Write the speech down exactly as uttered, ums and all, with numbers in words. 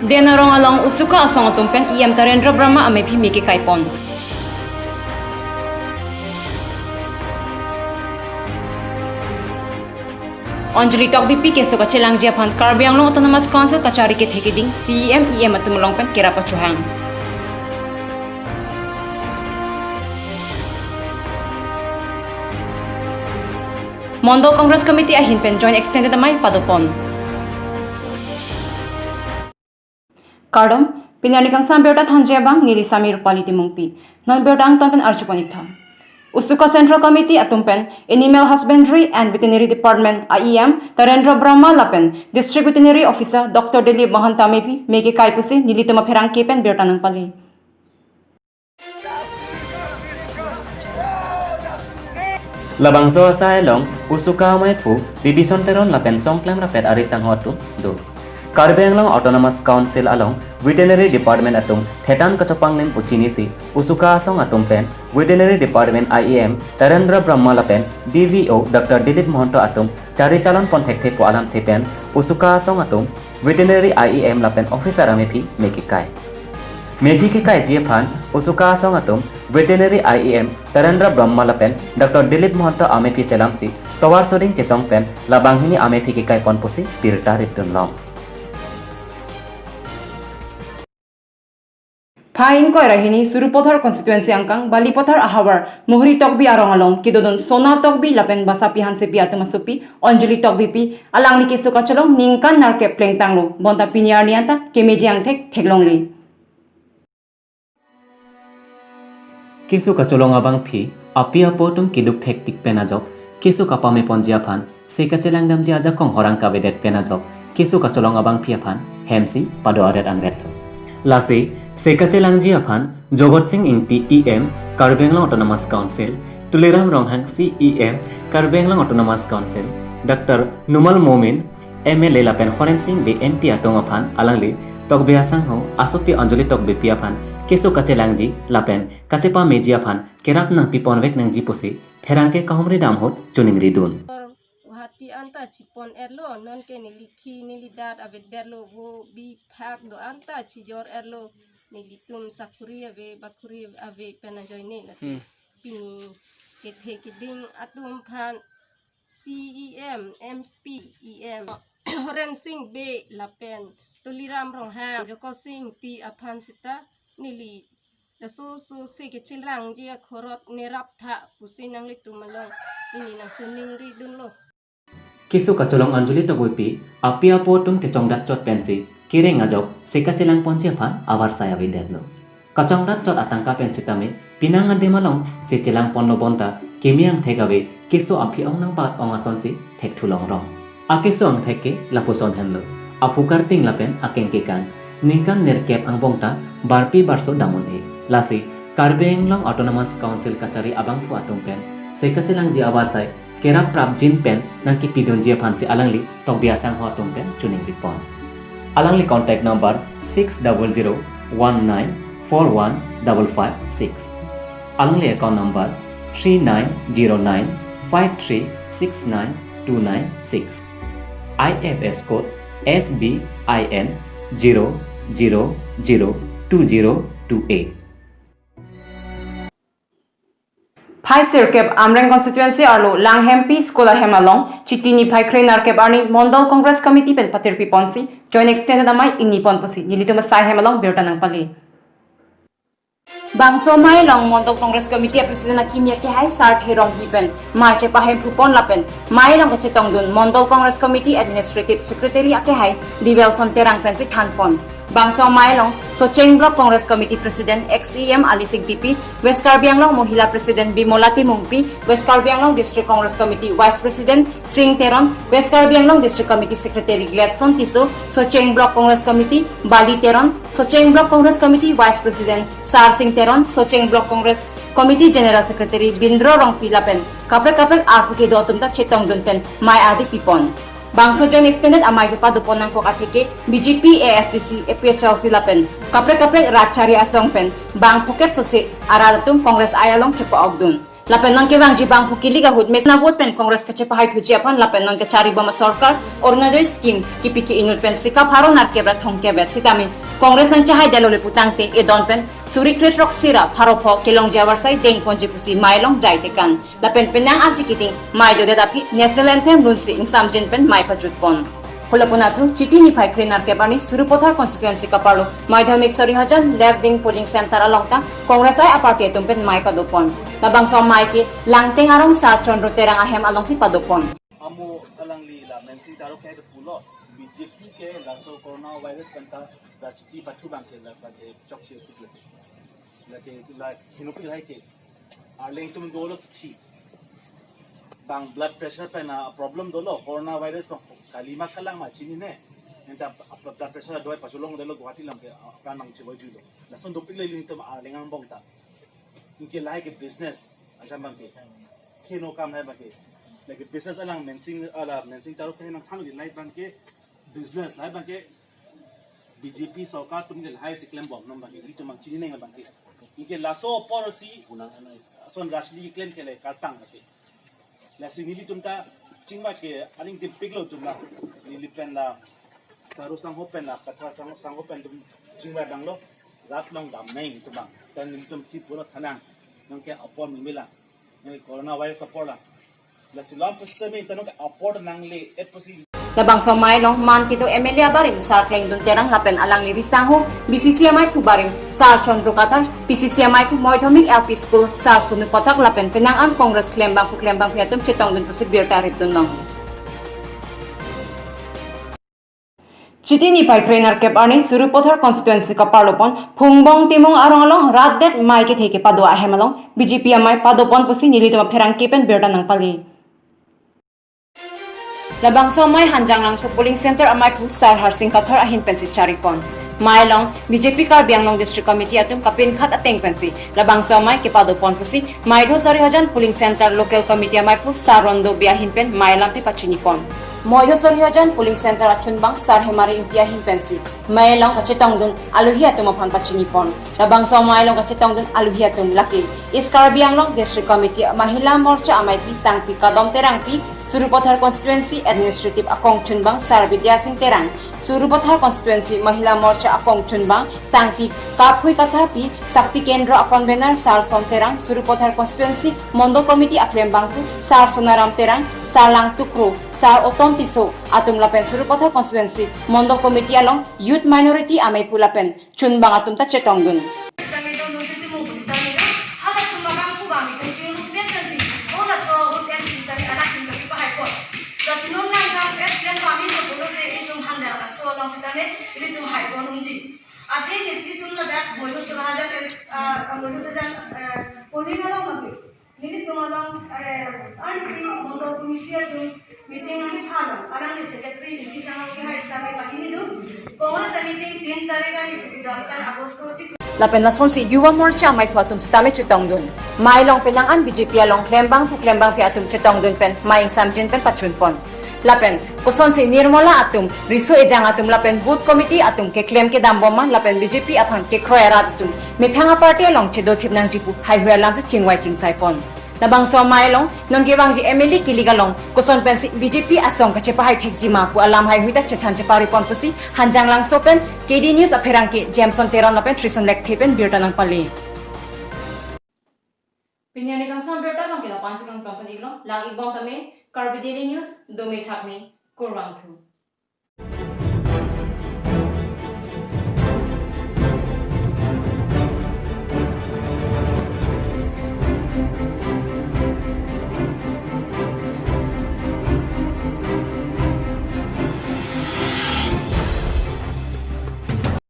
Den arong along Usuka asong atum pen E M Tarendra Brahma amephi me kekai pon. Anjali Tokbipi keso kachelangji aphan Karbi Anglong Autonomous Council kachari kethe keding C E M, E M atum along pen kerap achohang. Mondol Congress Committee ahin pen joint extended amei padopon. Kardom, pini arni kangsam birta thanji abang neli Sami Rupali Timungpi. Non birta angton pen arjupon iktha. Usuka Central Committee atum pen Animal Husbandry and Veterinary Department a E M Tarendra Brahma lapen District Veterinary Officer Doctor Dilip Mahanta amephi me kekai pusi nelitum apherangke pen birta nangpale. Labangso asai along Usuka amei aphu Bibison Teron lapen Songklem Rapet ari sangho atum do. Karbi Anglong Autonomous Council along Veterinary Department atum thetan kachopanglim pu chinisi Usuka asong atum pen Veterinary Department a E M Tarendra Brahma lapen D V O Doctor Dilip Mahanta atum chari chalon pon thekthe pu alamthe pen Usuka asong atum Veterinary a E M lapen officer amephi me kekai. Mephi kekaiji aphan Usuka asong atum Veterinary a E M Tarendra Brahma lapen Doctor Dilip Mahanta amephi selamsi tovar soding chesong pen labang hini amephi kekai pon pusi birta ripdun long. Phai ingkoi ra hini Sarupathar constituency angkang Balipathar ahavar Mohri Tokbi arong along kedodun Sona Tokbi lapen Basapi Hansepi atum asopi Anjali Tokbipi alangli keso kacholong ningkan nerkep plengtanglo bonta pini arni anta kemeji angthek theklongle. Keso kacholong abangpi api apo atum keduk thektik pen ajok keso kapameponji aphan se kachelang damji ajakong horang kavedet pen ajok keso kacholong abangpi aphan hemsi pado aret anvetlo. Lasi se kachelangji aphan Jagat Sing Ingti E M Karbi Anglong Autonomous Council, Tuliram Ronghang C E M Karbi Anglong Autonomous Council, Doctor Numal Momin M L A lapen Horensing Bey M P atum aphan alangli Tokbi asangho asopi Anjali Tokbipi aphan keso kachelangji lapen kachepameji aphan kerap nangpiponvek nangji pusi pherangke kahumri dam ahut choningridun. Guwahati anta chipon-etlo, nonke neli khi neli dat avedetlo, vo biphak do anta chijor-etlo, nelitum sakuri ave, bakuri ave pen ajoine lasi. Hmm. Pini kethe keding atum aphan C E M, M P, E M, Horensing Bey lapen Tuliram Ronghang, Jagat Sing Ingti aphan seta neli laso so se kachelangji akhorot nerap tha pusi nanglitum along pini nangchoningridunlo. Keso kacholong Anjali Tokbipi api apo atum kechongdat chot pensi kereng ajok se kachelangponji aphan avarsai avedetlo. Kachongdat chot atangka pen sitame penang adim along se chelangponlo bonta keme angthek ave keso aphi ong nangbat ong asonsi thekthulong rong. Akeso angthek ke lapuson henlo. Aphu karting lapen akeng kekang. Ningkan nerkep angbong ta barpi barso dam un-e. Lasi Karbi Anglong Autonomous Council kachari abangphu atum pen se kachelangji avarsai kerap prapjin pen nangkipidunji aphansi alangli Tokbi asangho atum pen choningripon. Alangli contact number six double zero one nine four one double five six. Alangli account number three nine zero nine five three six nine two nine six. I F S code S B I N zero zero zero two zero two eight. Phai sirkep Amreng constituency arlo Langhempi school ahem along Chiti niphai kre-nerkep arni Mondol Congress Committee pen patirpiponsi joint extended amei ingnipon pusi nelitum asai hem along birta nangpale. Bangso amei along Mondol Congress Committee a President akimi akehai Sarthe Rongpi pen mei chepahemphupon lapen mei along kachetongdun Mondol Congress Committee Administrative Secretary akehai Diwelson Terang pensi thanpon. Bangso amei along Socheng Block Congress Committee President ex E M Alisik Dipi, West Karbi Anglong Mohila President Bimola Timungpi, West Karbi Anglong District Congress Committee Vice President Sing Teron, West Karbi Anglong District Committee Secretary Gladson Tisso, Socheng Block Congress Committee Bali Teron, Socheng Block Congress Committee Vice President Sar Sing Teron, Socheng Block Congress Committee General Secretary Bindro Rongpi lapen kaprek kaprek arpu kedo atum ta chetongdun pen mei ardi pipon. Bangso joint extended amei kepadopon nangkok atheke B J P, A S D C, A P H L C lapen kaprek kaprek rat chari asong pen bang phokep sose arat atum Congress ai along chepa-okdun. Lapen non kevangji bangphu kilik ahut mesen avote pen Congress kachepahai thuji aphan lapen non kachari bom asorkar Orunodoi scheme kipi ke-inut pen sika pharo nerkep ra thomkep vet sitame Congress nangchehai detlo le putangte edon pen suri kre throksi ra pharo pho kelongji avarsai dengponji pusi mei along jai tekang. Lapen penang arji kiting mei dodet aphi National Anthem lunsi ingsamjin pen mei pajutpon. Hula punathu Chiti niphai kre nerkep arni Sarupathar constituency kaparlo Madhyamik Sarihajan Left Wing Polling Center along ta Congress I A party atum pen mei padopon. Labangso mei ke Langteng arong Sar Chandra Terang ahem alongsi padopon. Amo alangli la Mensing Taro ke pulo B J P ke laso coronavirus pen ta rajniti pathu abang ke la ke chokche pulo. La ke la hinopil hai ke arleng atum dolo kithi. Bang blood pressure pen a problem dolo, coronavirus bang kalima kalang ma chinine. Nenta blood pressure dawai pacholong dolo Guwahati lam ke apran nangchevoi julo. Lason dopik le ilitum arleng angbong ta. Anke lahai ke business ajam abang ke. Keno kam lahai abang ke. Lake business alang Mensing, ala Mensing Taro ke nangthang li lahai abang ke business lahai abang ke B J P sorkar atum ke lahai si klembom non abang ke, ilitum abang chinineng abang ke. Anke laso apor si ason rajniti klem ke le kartang abang ke. Lasi nelitum ta chingma ke aning dimpiklo atum la. Neli pen la Taro sangho pen la, Kathar sang, sangho pen atum chingma abang lo. Rat long damneng atum abang. Tan nelitum si pulo thanang. Nang ke apor mimila. Nang coronavirus apor la. Lasi lam pusitame tanong ke apor nangle et pusi. Labangso mei along man kedo M L A abarim Sar Klengdun Terang lapen alangli risangho B C C A meiphu barim Sar Chandra Kathar, P C C A meiphu Madhyamik L P School Sar Sonu Pathak lapen penang an Congress klembangphu klembangpi atum chetongdun pusi birta ripdun long. Chiti niphai kre nerkep arni Sarupathar constituency kaparlopon Phungbong Timung arong along rat det mei kethe kepado ahem along B J P amei padopon pusi nelitum apherangke pen birta nangpali. Labangso mei Hanjanglangso polling center ameiphu Sar Harsing Kathar ahin pensi charipon. Mei along B J P Karbi Anglong District Committee atum kapinkhat ateng pensi labangso mei kepadopon pusi Madho Sarihajan polling center local committee ameiphu Sar Rondo Bey ahin pen mei alamthe pachinipon. Madho Sarihajan polling center achunbang Sar Hemari Ingti ahin pensi mei along kachetongdun aluhi atum aphan pachinipon. Labangso mei along kachetongdun aluhi atum lake East Karbi Anglong District Committee Mahila Morcha ameipi Sangpi Kadom Terangpi, Sarupathar constituency administrative akong chunbang Sar Bidya Sing Terang, Sarupathar constituency Mahila Morcha akong chunbang Sangpi Kaphui Katharpi, Shakti Kendra a-convener Sar Son Terang, Sarupathar constituency Mondol Committee aklembangphu Sar Sonaram Terang, Sar Langtuk Kro, Sar Otom Tisso atum lapen Sarupathar constituency Mondol Committee along Youth Minority ameiphu lapen chunbang atum ta chetongdun. Sitame don don sitame mo sitame do. Halatum abang ku bang itu cing lu pet kan si. Oh, laso hut kan sitame anak tum kachepahai pon. Lasi non lang kan es jen pami lo pulo je itum handa laso along sitame ilitum hai pon unji. Athe ke ilitum ladak Madho Sarihajan, ah, Madho Sarihajan, eh, polling along lagi. Nelitum along, eh, ansi Mondol Committee atum meeting nangkethan lo, alangli secretary neli sang ke hai sitame pachinidun. Congress meeting tin tarik arni chikidam kan August chik. Lapen lasonsi Yuva Morcha ameiphu atum sitame chetongdun. Mei along penang an B J P along klembangphu klembangpi atum chetongdun pen mei ingsamjin pen pachunpon. Lapen kosonsi nirmola atum, riso ejang atum lapen booth committee atum keklem kedambom ma lapen B J P aphan kekroi arat atum methang a-party along chedothip nangji pu haihui alamsi chingvai chingsaipon. Labangso amei along non kevangji M L A kilik along koson pensi B J P asong kachepahai thekji ma pu alam haihui ta chethan cheparipon pusi Hanjanglangso pen K D News apherangke Jameson Teron lapen Trison Lekthe pen birta nangpali. Pini arni kangsam birta abang ke lapu-ansi kangton pen iklo, lang-ikbom tame, Karbi Daily News, dome thakme, kurvangthu.